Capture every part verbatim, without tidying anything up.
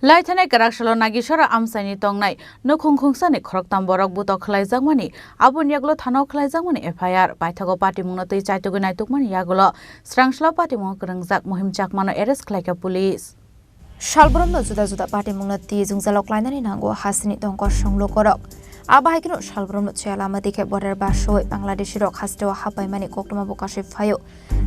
Laithanai kwraksalo Nagisora amchaini tongnai nukhung khungsani khoroktham borok butok khlaijakmani, aboni yagulo thana-o khlaijakmani F I R. Paithago patimungno twi chaitugwi naitukmani yagulo swrangsalo patimungo kwrwngjak Mohim Chakmano arrest khlaikha police. Salbrumno juda juda patimungno twi jwngjalo klainani nango hasteni tongkor songlokorok. Abo hai kheno salbrumno chaya lama twi khe border basoi Bangladeshirok hasteo hapaimani koktwma bo kasui phaio.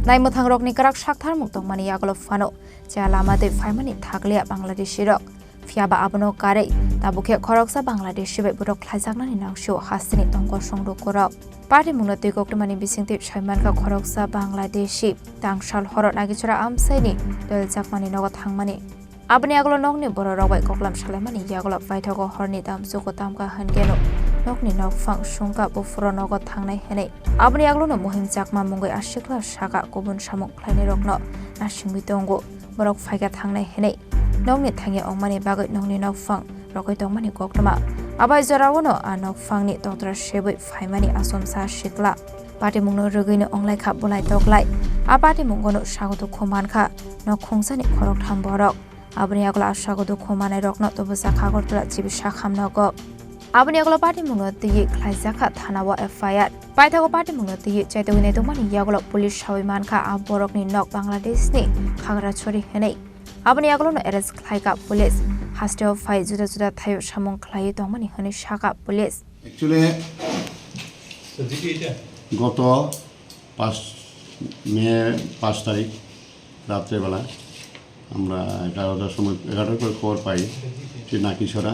Naimwthangrokni kwrak saktharmung tongmani yagulo phano chaya lama twi phaimani thakliya Bangladeshirok. Phiyaba abono karwi tabuk khe khoroksa Bangladeshi bai borok khlaijaknani nangsio hasteni tongkor songlokorok. Patimungno twi koktwmani bisingtwi saimankha khoroksa Bangladeshi tangsal horo Nagisora amchaini Doyal Chakmani nogo thangmani. Aboni yagulo nokni bororok bai koklam salaimani yagulo paithago horni tamsugo tamkha hwnkhe nokni nokphang sungkha buphuro nogo thangnai hwnwi. Aboni yagulono Mohim Chakma mungwi asikla saka kubun samung khlainairokno nasingwi tongo. Borok phaikha thangnai hwnwi nokni thangya ongmani bagwi nokni nokphang rogwi tongmani koktwma. Abai joraono a nokphangni totra sebwi phaimani achomsa sikla. Patimungno rwgwino onglaikha bolai toklai. A patimungono sago dukhu mankha nok khungsani khoroktham borok. Aboni yagulo a sago dukhu manairokno tubujak Agartala chibisa khamnogo. Aboni yagulo patimungno twiwi khlaijakha thana-o F I R. Paithago patimungno twiwi chaitugwi naitukmani yagulo police sawi mankha a borokni nok Bangladeshni Khagrachari hwnwi. Aboni yagulono arrest khlaikha police. Hasteo phai juda juda thaio samung khlaiwi tongmani hwnwi sakha police. Actually, goto পাঁচ মে পাঁচ তারিখ রাত্রেবেলা আমরা এগারোটার সময়, এগারোটার পর খবর পাই যে নাকিছড়া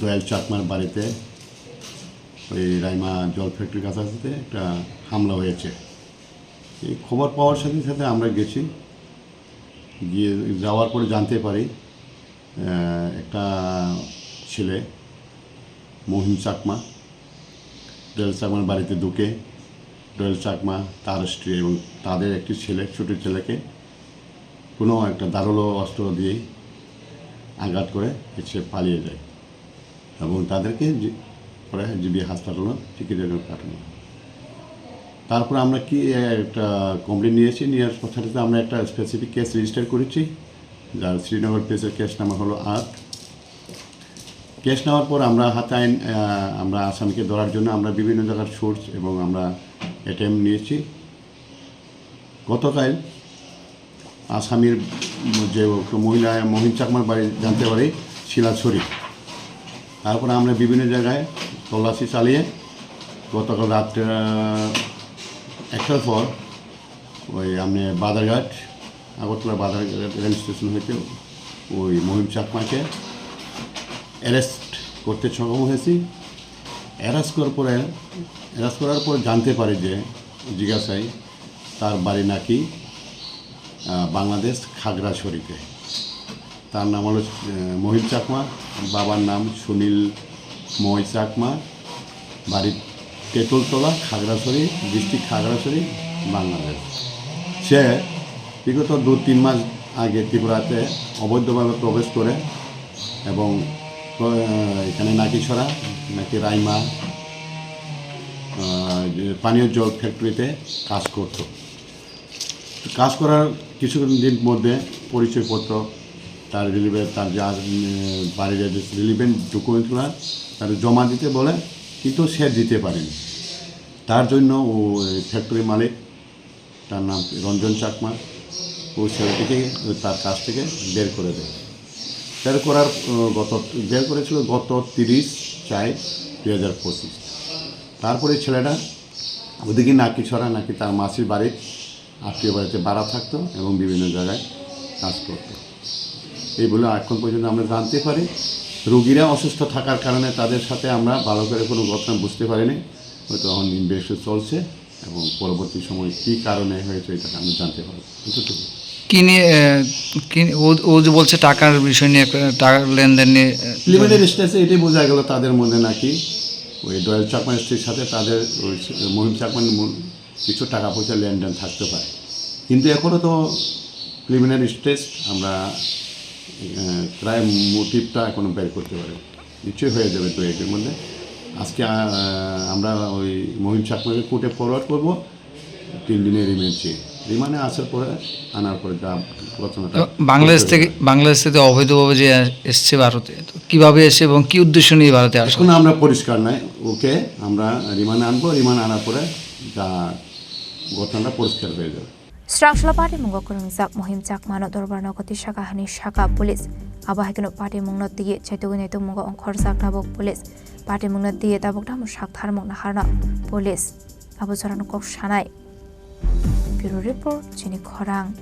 দয়াল চাকমার বাড়িতে ওই রাইমা জল ফ্যাক্টরির কাছাকাছিতে একটা হামলা হয়েছে। এই খবর পাওয়ার সাথে সাথে আমরা গেছি, গিয়ে যাওয়ার পরে জানতে পারি, আহ, একটা ছেলে মহিম চাকমা, দয়াল চাকমার বাড়িতে ঢুকে দয়াল চাকমা, তার স্ত্রী এবং তাদের একটি ছেলে, ছোট ছেলেকে কোনো একটা ধারালো অস্ত্র দিয়ে আঘাত করে সে পালিয়ে যায় এবং তাদেরকে জি-, পরে জিবি হাসপাতালে চিকিৎসার জন্য পাঠানো হয়। তারপর আমরা কি, এ, একটা কমপ্লেন নিয়েছি, নিয়ে আসার সাথে সাথে আমরা একটা স্পেসিফিক কেস রেজিস্টার করেছি, যার শ্রীনগর পিএসের কেস নাম্বার হলো আট। কেস নেওয়ার পর আমরা হাতে আইন, আহ, আমরা আসামিকে ধরার জন্য আমরা বিভিন্ন জায়গার সোর্স এবং আমরা অ্যাটেম্প নিয়েছি। গতকাল আসামির যে মহিলা, মহিম চাকমার বাড়ি জানতে পারি শিলাছড়ি। তারপরে আমরা বিভিন্ন জায়গায় তল্লাশি চালিয়ে গতকাল রাত, আহ, একটার পর ওই আপনি বাদারঘাট, আগরতলা বাদারঘাট রেল স্টেশন হইতে ওই মহিম চাকমাকে অ্যারেস্ট করতে সক্ষম হয়েছি। অ্যারেস্ট করার পরে, অ্যারেস্ট করার পর জানতে পারি যে জিজ্ঞাসায় তার বাড়ি নাকি, আহ, বাংলাদেশ খাগড়াছড়িতে। তার নাম হলো, আহ, মহিম চাকমা, বাবার নাম সুনীল ময় চাকমা, বাড়ি তেঁতুলতলা, খাগড়াছড়ি, ডিস্ট্রিক্ট খাগড়াছড়ি, বাংলাদেশ। সে বিগত দু তিন মাস আগে ত্রিপুরাতে অবৈধভাবে প্রবেশ করে এবং, আহ, এখানে নাকিছড়া, নাকি রাইমা, আহ, যে পানীয় জল ফ্যাক্টরিতে কাজ করত। তো কাজ করার কিছুদিন মধ্যে পরিচয়পত্র, তার রিলিভেন্ট, তার যা, উম, বাড়ির অ্যাড্রেস, রিলিভেন্ট ডকুমেন্টগুলো তার জমা দিতে বলে, কিন্তু সে দিতে পারেনি। তার জন্য ও, এই ফ্যাক্টরি মালিক, তার নাম রঞ্জন চাকমা, ও ছেলেটিকে তার কাছ থেকে বের করে দেয়। বের করার, আহ, গত, বের করেছিল গত তিরিশ চার দুই হাজার পঁচিশ। তারপরে ছেলেটা ওদিকে নাকিছড়া নাকি তার মাসির বাড়ির আত্মীয় বাড়িতে ভাড়া থাকতো এবং বিভিন্ন জায়গায় কাজ করতো। এই বলে এখন পর্যন্ত আমরা জানতে পারি। রোগীরা অসুস্থ থাকার কারণে তাদের সাথে আমরা ভালো করে কোনো ঘটনা বুঝতে পারিনি। হয়তো এখন ইনভেস্টিগেশন চলছে এবং পরবর্তী সময় কী কারণে হয়েছে এটা আমরা জানতে পারবো। এতটুকু। কি নিয়ে, আহ, কি নিয়ে, ও, ও যে বলছে টাকার বিষয় নিয়ে, একটা টাকার লেনদেন নিয়ে, আহ, প্রিলিমিনারি স্টেজে এটাই বোঝা গেল তাদের মধ্যে নাকি ওই দয়াল চাকমার স্ত্রীর সাথে তাদের ওই মহিম চাকমার মূল কিছু টাকা পয়সা লেনদেন থাকতে পারে, কিন্তু এখনও তো প্রিলিমিনারি স্টেজ, আমরা, আহ, ক্রাইম মোটিভটা এখনও বের করতে পারি। নিশ্চয়ই হয়ে যাবে দু একদিনের মধ্যে। আজকে, আহ, আমরা ওই মহিম চাকমাকে কোর্টে ফরওয়ার্ড করবো তিন দিনের রিমান্ড চেয়ে। রিমান্ডে আসার পরে, আনার পরে যা ঘটনাটা এবং বাংলাদেশ থেকে, বাংলাদেশ থেকে অবৈধভাবে যে এসছে ভারতে, তো কিভাবে এসছে এবং কি উদ্দেশ্য নিয়ে ভারতে আসে? এখন আমরা পরিষ্কার নাই। ওকে, আমরা রিমান্ডে আনবো, রিমান্ড আনার পরে যা ঘটনাটা পরিষ্কার হয়ে যাবে। Srangsola patimungo kwrwngjak Mohim Chakmano dorbar nogo tisa kahani saka police. Abo hai kheno patimungno twiwi chaitugwi naitukmungo ongkhorjak tabuk police. Patimungno twiwi tabuk tamo saktharmung naharno police. Abo jorano kok sanai. Bureau Report, Chini Khorang.